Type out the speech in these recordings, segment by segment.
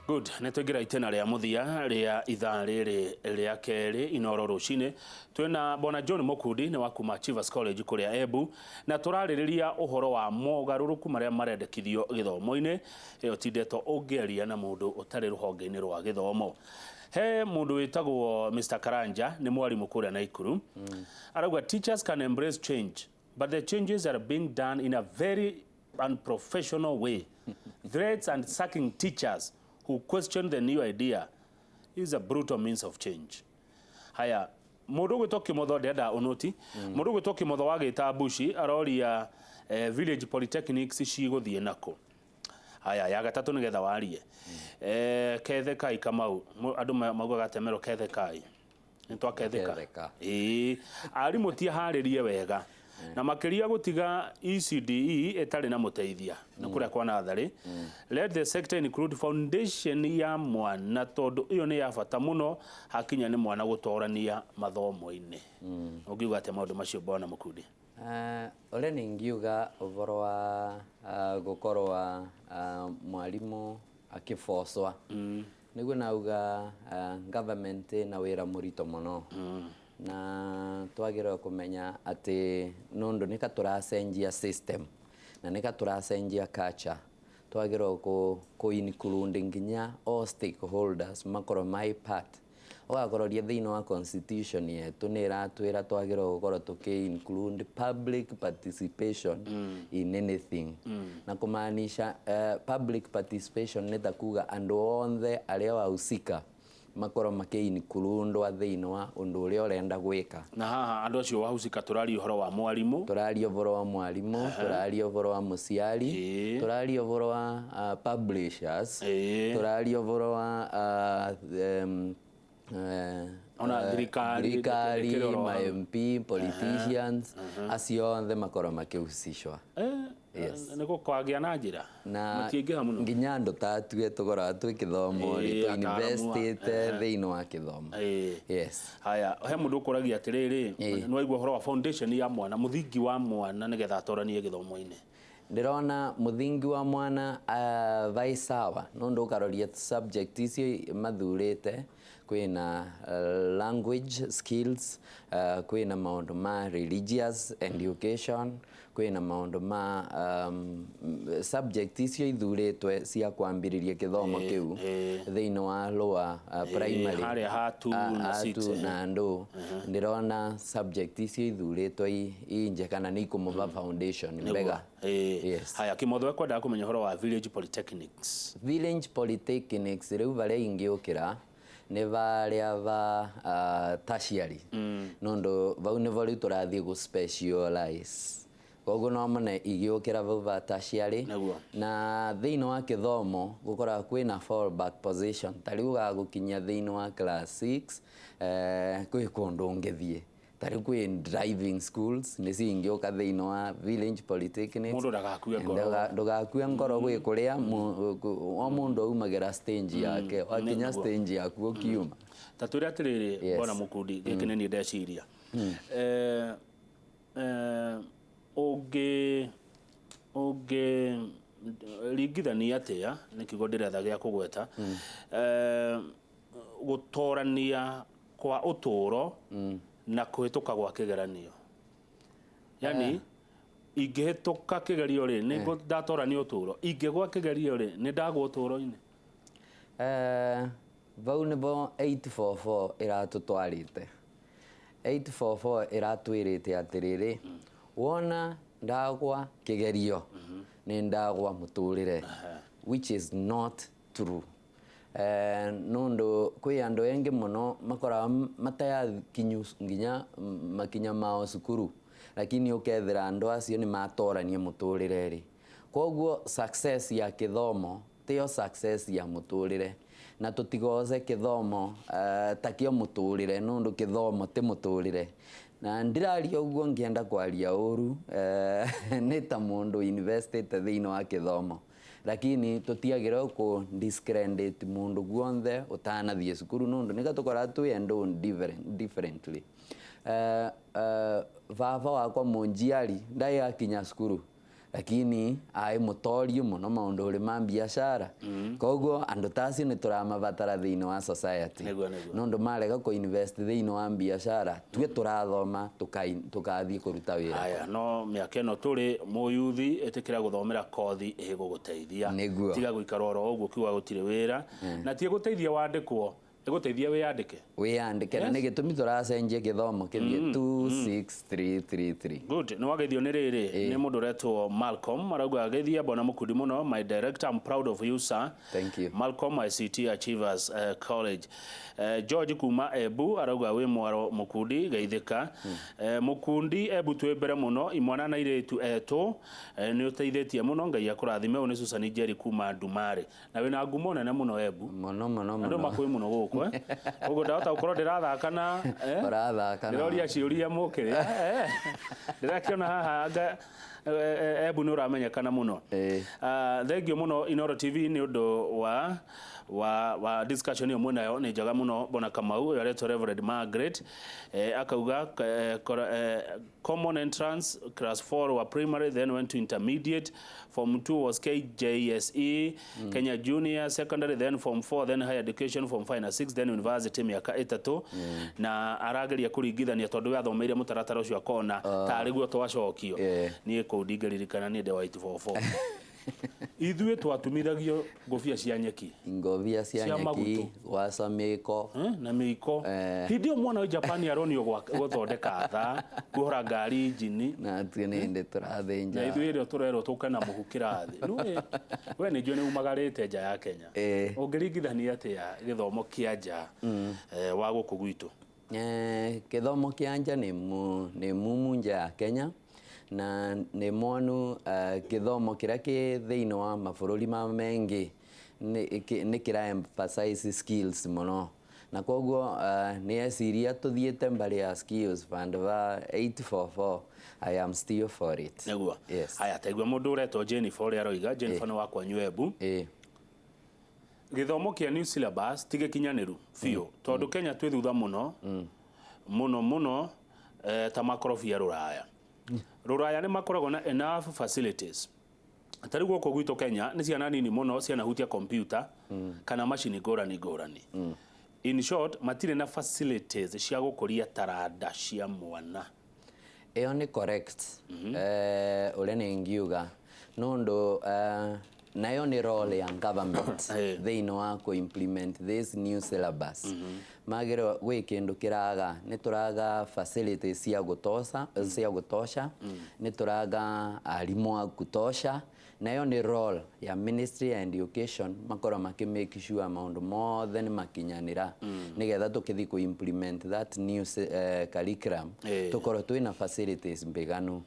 Good, nä tå ingä ra itena rä a må thia rä a ithaa rä rä rä a kerä Inoro rå twina Bwana John Mukundi nĩ wa kuma Chivas College kũrĩa Embu, na tũrarĩrĩria ũhoro wa mogarũrũku marĩa marendekithio gĩthomo-inĩ. Ĩyo ti ndeto ũngĩaria na mũndũ ũtarĩ rũhonge-inĩ rwa gĩthomo. He mũndũ wĩtagwo Mr Karanja, nĩ mwarimũ kũrĩa Naikuru, arauga teachers can embrace change, but the changes are being done in a very unprofessional way. Threats and sacking teachers who question the new idea is a brutal means of change. Haya, mũndũ ũgwĩtwo Kĩmotho, ndĩrenda ũnũti, mũndũ ũgwĩtwo Kĩmotho wa Gĩta Bushi aroria village polytechnics cigũthiĩ nakũ? Haya, ya gatatũ nĩgetha warie, kethe kai Kamau, andũ maugaga temero kethe kai nĩ twaketheka. Ketheka. Ĩĩ, arimũ ti harĩrie wega na makĩria gũtiga ECDE ĩtarĩ na mũteithia nĩ kũrĩa kwa natharĩ. Let the sector include foundation ya mwana, tondũ ĩyo nĩ ya bata mũno hakinya nĩ mwana gũtorania mathomo-inĩ. Ũngiuga atĩa maũndũ macio, bwana Mũkundi? Ũrĩa ningiuga ũhoro wa gũkorwo mwarimũ akĩbocwa, nĩguo nauga government ĩna wĩra mũritũ mũno, na twagĩrĩirwo kũmenya atĩ nũndũ nĩka tũracenjia system na nĩka tũracenjia culture, twagĩrĩirwo kũ include nginya all stakeholders makorwo my part. Ũgakororia thĩinĩ wa constitution yetu nĩ ĩratwĩra twagĩrĩirwo gũkorwo tũkĩ include public participation in anything, na kumaanisha public participation nĩ ta kuga andũ othe arĩa wahusika makorwo makĩ include thĩinĩ wa ũndũ ũrĩa ũrenda gwĩka. Na haha andũ acio wahusika, tũraria ũhoro wa mwarimũ? Tũraria ũhoro wa mwarimũ, tũraria ũhoro wa mũciari, tũraria ũhoro wa publishers, tũraria ũhoro wa Ona thirikari, thirikari, ĩkĩrorwo ma hau. MP, politicians, acio othe makorwo makĩhusishwa. Yes. Nĩ gũkwagĩa na njĩra Na matiingĩha mũno. Nginya andũ ta atue tũkoragwo twĩ kĩthomo rĩ, ataaramu tũinvestĩte thĩinĩ wa kĩthomo. Yes. Haya, he mũndũ ũkũragia atĩrĩrĩ, nĩ waigua ũhoro wa foundation ya mwana, mũthingi wa mwana nĩgetha atoranie gĩthomo-inĩ? Ndĩrona mũthingi wa mwana vai sawa, nũndũ ũkaroria subject icio mathurĩte, kwĩna language skills, kwĩna maũndũ ma religious education, kwĩna maũndũ ma subject icio ithurĩtwe cia kwambĩrĩria kĩthomo kĩu thĩinĩ wa lower primary. Harĩa ha two na A six, two na ndũ ndĩrona subject icio ithurĩtwo i njega na nĩ ikũmũva foundation mbega. Yes. Haya, Kĩmotho ekwendaga kũmenya ũhoro wa village polytechnics. Village polytechnics, rĩu varĩa ingĩũkĩra nĩ varĩa va tertiary, nũndũ vau nĩvo rĩu tũrathiĩ gũ specialize, koguo no mone igĩũkĩra vau va tertiary. Na thĩinĩ wa kĩthomo gũkoragwo kwĩna fallback position, ta rĩu ũgagũkinyia thĩinĩ wa class 6, kwĩ kũndũ ũngĩthiĩ, ta rĩu kwĩ driving schools nĩcio ingĩũka thĩinĩ wa village polytechnics. Mũndũ ndagakue ngoro. Ndũgakue ngoro, gwĩ kũrĩa o mũndũ aumagĩra stage yake, wakinya stage yaku ũkiuma. Ta twĩre atĩrĩrĩ, bwana Mũkundi, gĩkĩ nĩ niĩ ndeciria, ũngĩ ũngĩ ringithania atĩa, nĩ kiugo ndĩretha gĩa kũgweta, gũtorania kwa ũtũũro na kũhĩtũka gwa kĩgeranio? Yani ingĩhĩtũka kĩgerio rĩ, nĩ ndatorania ũtũũro? Ingĩgwa kĩgerio rĩ, nĩ ndagwa ũtũũro-inĩ? Vau nĩvo 844 ĩratũtwarĩte. 844 ĩratwĩrĩte atĩrĩrĩ, wona ndagwa kĩgerio nĩ ndagwa mũtũrĩre, which is not true, nũndũ kwĩ andũ aingĩ mũno makoragwo matayakinyu nginya makinya mao cukuru, lakini ũkethera andũ acio nĩ matorania mũtũrĩre rĩ. Koguo success ya kĩthomo tiyo success ya mũtũrĩre, na tũtigoce kĩthomo takĩo mũtũrĩre, nũndũ kĩthomo ti mũtũrĩre. Na ndiraria ũguo ngĩenda kwaria ũru, nĩ ta mũndũ investĩte thĩinĩ wa kĩthomo, lakini tũtiagĩrĩirwo kũ discredit mũndũ guonthe ũtanathiĩ cukuru, nũndũ nĩka tũkoragwo twĩ andũ differently. Baba wakwa mũnjiari ndaĩ akinya cukuru. Lakini ai mutorio muno maundu uri ma biashara. Koguo andu tacio ni turamabatara thiini wa society. Niguo, niguo. Nondu marega ku invest thiini wa biashara, tue turathoma tukathie kuruta wira. Aya, no miaka ĩno tũrĩ, mũyuthi, ĩtĩkĩra gũthomera kothi ĩgũgũteithia. Nĩguo. Tiga gũikara oro ũguo kiuga gũtirĩ wĩra, na ti ĩgũteithia wandĩkwo, ĩgũteithia wĩyandĩke. Wiyandike, na nĩ gĩtũmi tũracenjia gĩthomo kĩthiĩ 26333. Good, nĩ wageithio nĩ rĩrĩ, nĩ mũndũ ũretwo Malcolm, arauga geithia bwana Mukundi mũno, my director, I'm proud of you, sir. Thank you. Malcolm, ICT Achievers College. George kuma Embu arauga wĩ mwaro Mukundi, geithĩka. Mukundi, Embu twĩ mbere mũno, imwana na irĩtu etũ, nĩ ũteithĩtie mũno, Ngai akũrathime. Ũyũ nĩ Susan Njeri kuma Ndumari, na wĩna ngumo nene mũno Embu. Mũno mũno. Andũ Mũno. makwĩ mũno gũkũ, eh? Ũguo ndahota gũkorwo ndĩrathaka na Ũrathaka na- ndĩroria ciũria mũkĩrĩ, ndĩrakĩona haha anga Embu nĩ ũramenyekana mũno. Ah, thank you mũno Inoro TV nĩ ũndũ wa discussion ĩyo mwĩnayo, nĩ njega mũno. Bona Kamau ũyũ aretwo Reverend Margaret, akauga common entrance class 4 wa primary, then went to intermediate, form 2 was KJSE, Kenya Junior Secondary, then form 4, then higher education, form 5 na 6, then university mĩaka 3, na arageria kũringithania tondũ we athomeire mũtaratara ũcio, akona tarĩ guo twacokio. Niĩ kũu ndingĩririkana, niĩ ndĩ wa 844, ithuĩ twatumithagio ngũbia cia nyeki. Ngobia cia Cia nyeki. Magutu. Gwaca mĩko. Na mĩiko. Hĩndĩ ĩyo mwana wa Japan aronio gũthondeka thaa, kuohora ngari injini. Na tuĩ nĩ hĩndĩ Na tũrathĩnja. ithuĩ ĩrĩa tũrerwo tũke na mũhu kĩrathi. Nĩũĩ, we nĩ njũĩ nĩ umagarĩte nja ya Kenya. Ũngĩringithania atĩa gĩthomo kĩa nja wa gũkũ gwitũ? Gĩthomo kĩa nja nĩ mumu nja ya Kenya, na nĩ monu gĩthomo kĩrĩa kĩ thĩinĩ wa mabũrũri ma mengĩ nĩ kĩra emphasize skills mũno, na koguo nĩ eciria tũthiĩte mbari ya skills vandũ va 844. I am still for it. Nĩguo. Yes. Haya, taigua mũndũ ũretwo Jennifer ũrĩa aroiga. Jennifer nĩ wakwa Nyuembu. Gĩthomo kĩa new syllabus ti gĩkinyanĩru biũ, tondũ Kenya twĩ thutha mũno mũno mũno, ta makorobia rũraya. Rũraya nĩ makoragwo na enough facilities. Ta rĩu gũkũ gwitũ Kenya nĩ ciana nini mũno cianahutia computer kana macini ngũrani ngũrani. In short, matirĩ na facilities cia gũkũria taranda cia mwana. Ĩyo nĩ correct, ũrĩa nĩ ngiuga nũndũ nayo nĩ role ya government thĩinĩ wa kũ implement this new syllabus. Magĩrĩirwo gwĩ kĩndũ kĩraga, nĩ tũraga facilities cia gũtoca, cia gũtosha, nĩ tũraga arimũ a kutosha. Nayo nĩ role ya Ministry ya Education makorwo makĩ make sure maũndũ mothe nĩ makinyanĩra, nĩgetha tũkĩthiĩ kũ implement that new curriculum, tũkorwo twĩna facilities mbiganu,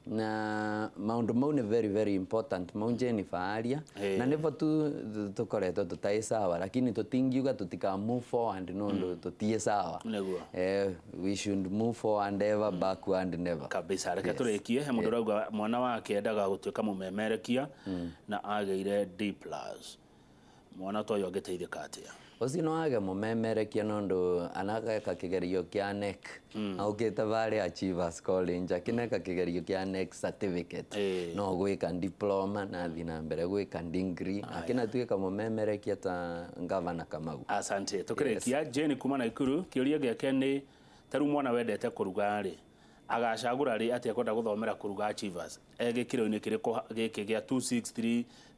na maũndũ mau nĩ very very important, mau Jennifer aria. Na nĩvo tu tũkoretwo tũtarĩ sawa, lakini tũtingiuga tũtika move forward nũndũ tũtiĩ sawa. Nĩguo. We should move forward ever, backward never. Kabisa. Reke Yes. tũrĩkie. He mũndũ ũrauga mwana wake endaga gũtuĩka mũmemerekia na agĩire D+. Mwana ta ũyũ angĩteithĩka atĩa? Ũcio no age mũmemerekia nũndũ anageka kĩgerio kĩa KNEC, aũkĩte varĩa Achievers College akĩneka kĩgerio kĩa KNEC certificate, no gwĩka diploma na athiĩ na mbere gwĩka degree, akĩnatuĩka mũmemerekia ta Gavana Kamau. Asante. Tũkĩrĩkia, Jane kuma Naikuru, kĩũria gĩake nĩ ta rĩu mwana wendete kũruga rĩ, agacagũra rĩ atĩ ekwenda gũthomera kũruga Achievers, e gĩkĩro-inĩ kĩrĩkũ gĩkĩ gĩa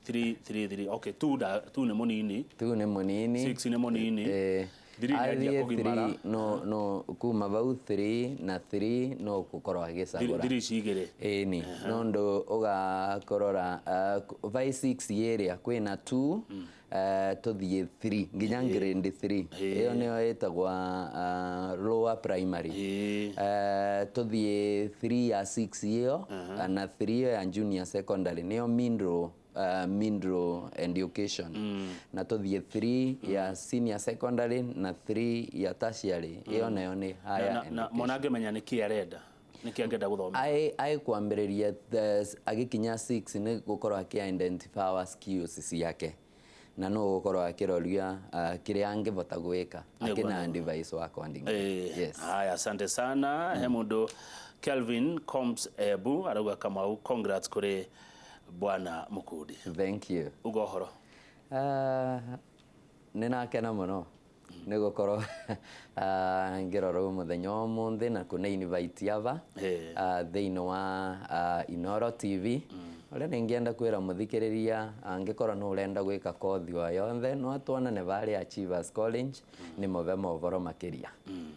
263333? Okay, 2 da 2 nĩ mũnini. Tu nĩ mũnini. 6 nĩ mũnini. 3 nĩ anjia Athiĩ kũgimara. 3, no kuma vau 3 na 3 no gũkorwo agĩcagũra. 3 ici igĩrĩ. Ĩni nondu ũgakorora vai 6 ĩrĩa kwĩna 2, tũthiĩ 3 nginya grade 3, ĩyo nĩyo ĩtagwa lower primary. Tũthiĩ 3 ya 6 ĩyo na 3 ĩyo ya junior secondary nĩyo middle education, na tũthiĩ 3 ya senior secondary na 3 ya tertiary, ĩyo nayo nĩ higher Na education. mwana angĩmenya nĩkĩ arenda, nĩkĩ angĩenda gũthomera? Ai kwambĩrĩria agĩkinya 6 nĩ gũkorwo akĩ identify our skills ciake, na no gũkorwo akĩroria kĩrĩa angĩbota gwĩka, akĩna device wa accordingly. Yes. Haya, asante sana. He mundu Kelvin Combs Ebu arauga, Kamau, congrats kuri. Bwana Mukundi. Thank you. Uga ũhoro. Nĩ nakena mũno nĩ gũkorwo ngĩrora mũthenya wa ũmũthĩ na kũne invite ava thĩinĩ wa Inooro TV. Ũrĩa nĩngĩenda kwĩra mũthikĩrĩria, angĩkorwo nĩ ũrenda gwĩka kothi o yothe, no tuonane varĩa Achievers College nĩ mũve mohoro makĩria.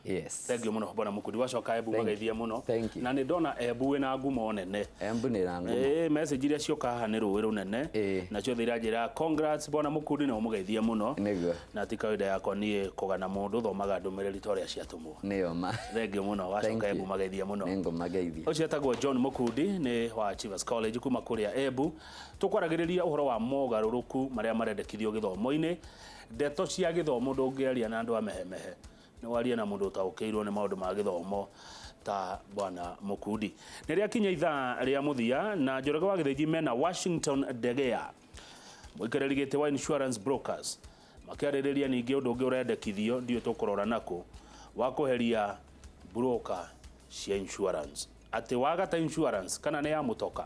Yes. Thank you mũno, Bwana Mukundi. Wacoka Embu mageithie mũno. Thank you. Na nĩ ndona Embu wĩna ngumo nene. Embu nĩ na ngumo. Message iria cioka haha nĩ rũĩ rũnene. Na ciothe iranjĩra congrats, Bwana Mukundi, na ũmũgeithie mũno. Nĩguo. Na ti kawaida yakwa niĩ kũgana mũndũ, thomaga ndũmĩrĩri ta ũrĩa ciatũmwo. Nĩyo ma. Thank you mũno. Wacoka Embu mageithie mũno. Nĩngũmageithia. Ũcio etagwo John Mukundi, nĩ wa Achievers College kuma kũrĩa Embu. Tũkwaragĩrĩria ũhoro wa mogarũrũku marĩa marendekithio gĩthomo-inĩ. Ndeto cia gĩthomo ndũngĩaria na andũ a mehemehe, nĩ warie na mũndũ ũtaũkĩirwo nĩ maũndũ ma gĩthomo ta Bwana Mukundi. Nĩ rĩakinya ithaa rĩa mũthia na Njoroge wa Gĩthĩnji mena Washington Ndegea, mũikarĩri gĩtĩ wa Insurance Brokers, makĩarĩrĩria ningĩ ũndũ ũngĩ ũrendekithio ndiũ tũkũrora nakũ wa kweheria broker cia insurance, atĩ wagata insurance kana nĩ ya mũtoka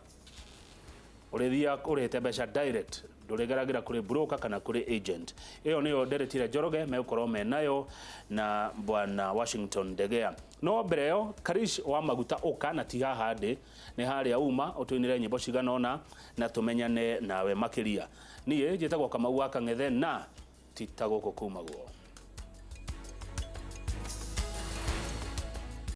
ũrĩthiaga ũrĩhĩte mbeca direct, ndũrĩgeragĩra kũrĩ broker kana kũrĩ agent. Ĩyo nĩyo nderetire Njoroge megũkorwo menayo na Bwana Washington Ndegea. No mbere ĩyo, Karish wa maguta, ũka na ti haha ndĩ, nĩ harĩa uma ũtũinĩre nyĩmbo cigana ũna na tũmenyane nawe makĩria. Niĩ njĩtagwo Kamau wa Kang'ethe na ti ta gũkũ kumagwo.